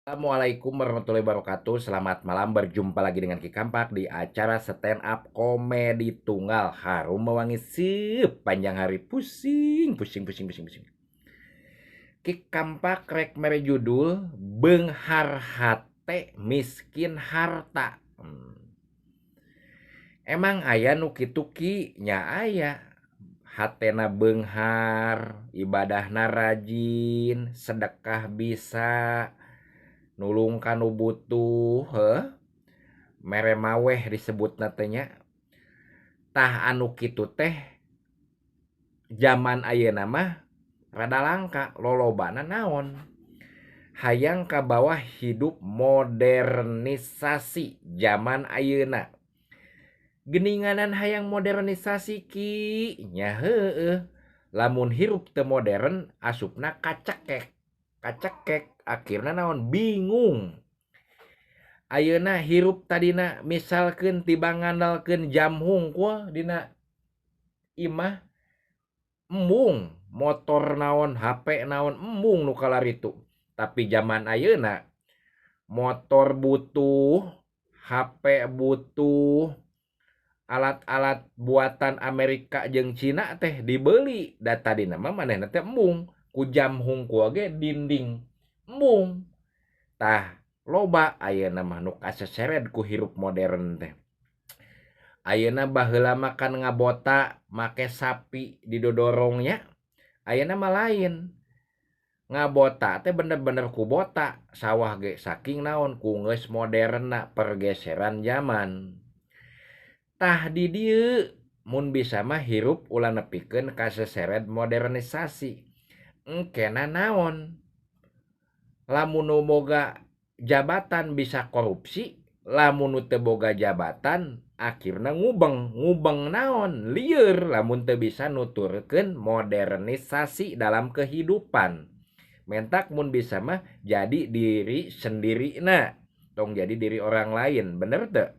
Assalamualaikum warahmatullahi wabarakatuh. Selamat malam, berjumpa lagi dengan Ki Kampak di acara stand up komedi tunggal harum mewangi sepanjang hari. Pusing, pusing, pusing, pusing, pusing. Ki Kampak rek mere judul Beunghar Hate Miskin Harta. Emang aya nu kitu Ki? Nya aya. Hatena beunghar, ibadahna rajin, sedekah bisa, nulung ka nu butuh, heuh. Mere maweh disebutna teh nya. Tah anu kitu teh zaman ayeuna mah rada langka, lolobana naon? Hayang kabawa hidup modernisasi zaman ayeuna. Geninganan hayang modernisasi Ki, nya heueuh. Lamun hirup teu modern asupna kacekek. Kacekek akhirna naon? Bingung. Ayeuna hirup tadina misalkeun tibang ngandalkeun jam hungkul dina imah, embung motor naon, HP naon, embung nu kalaritu. Tapi zaman ayeuna motor butuh, HP butuh, alat-alat buatan Amerika jeung Cina teh dibeli. Da tadina mah manehna teh embung ku jam hungkul ge dinding embung. Tah loba ayeuna mah nu kasesered ku hirup modern teh. Ayeuna baheula mah kan ngabota make sapi didodorongnya, ayeuna mah lain. Ngabota teh bener-bener ku bota, sawah ge saking naon ku geus moderna pergeseran zaman. Tah di dieu mun bisa mah hirup ulah nepikeun kasesered modernisasi. Engkena naon? Lamun nu boga jabatan bisa korupsi, lamun nu teu boga jabatan akhirna ngubeng. Ngubeng naon? Lieur lamun teu bisa nuturkeun modernisasi dalam kehidupan. Mentak mun bisa mah jadi diri sendirina, tong jadi diri orang lain, bener teu?